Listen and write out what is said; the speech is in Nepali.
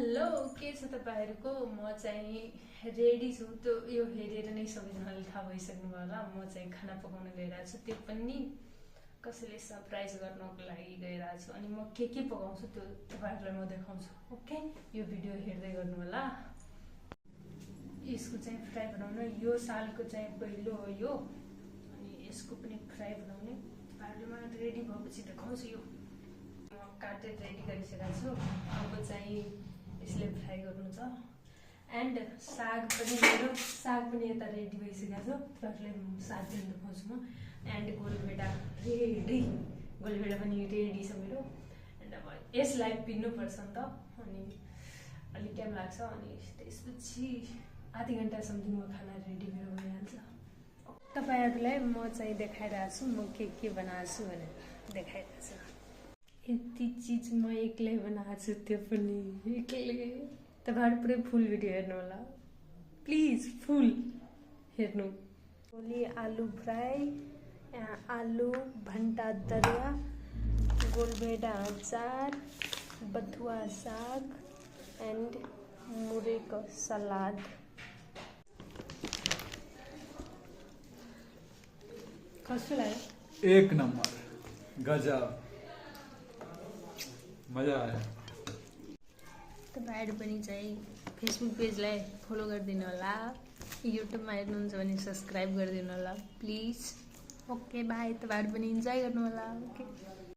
हेलो के छ तपाईहरुको म चाहिँ रेडी छु त्यो यो हेरेर नै सबैजनाले थाहा भइसक्नु भयो होला म चाहिँ खाना पकाउन गइरहेको छु त्यो पनि कसैले सरप्राइज गर्नको लागि गइरहेको छु अनि म के पकाउँछु त्यो तपाईहरुलाई म देखाउँछु ओके यो भिडियो हेर्दै गर्नु होला यसको चाहिँ फ्राई बनाउन यो सालको चाहिँ पहिलो हो यो अनि यसको पनि फ्राई बनाउने तपाईहरुले म रेडी भएपछि देखाउँछु यो काटेर रेडी गरिसकेको छु अब चाहिँ यसले फ्राई गर्नु छ एन्ड साग पनि मेरो साग पनि यता रेडी भइसकेको छ तपाईँहरूले साग पनि देखाउँछु म एन्ड गोलभेडा रेडी गोलभेडा पनि रेडी छ मेरो एन्ड अब यसलाई पिन्नुपर्छ नि त अनि अलिक टाइम लाग्छ अनि त्यसपछि आधी घन्टा समथिङमा खाना रेडी मेरो भइहाल्छ तपाईहरुलाई म चाहिँ देखाइरहेको छु म के बनाएको छु भनेर देखाइरहेको छु यति चीज म एक्लै बनाएको छु त्यो पनि एक्लै तपाईहरु पुरै फुल भिडियो हेर्नु होला प्लिज फुल हेर्नु भोलि आलु फ्राई आलु भन्टा दरिया गोलभेडा अचार बथुआ साग एन्ड मुरेको सलाद कस्तो लाग्यो एक नंबर गजब मजा आयो तपाईहरु पनि चाहिँ फेसबुक पेजलाई फलो गरिदिनु होला युट्युबमा हेर्नुहुन्छ भने सब्स्क्राइब गरिदिनु होला प्लिज ओके बाइ तपाईहरु पनि इन्जोय गर्नु होला ओके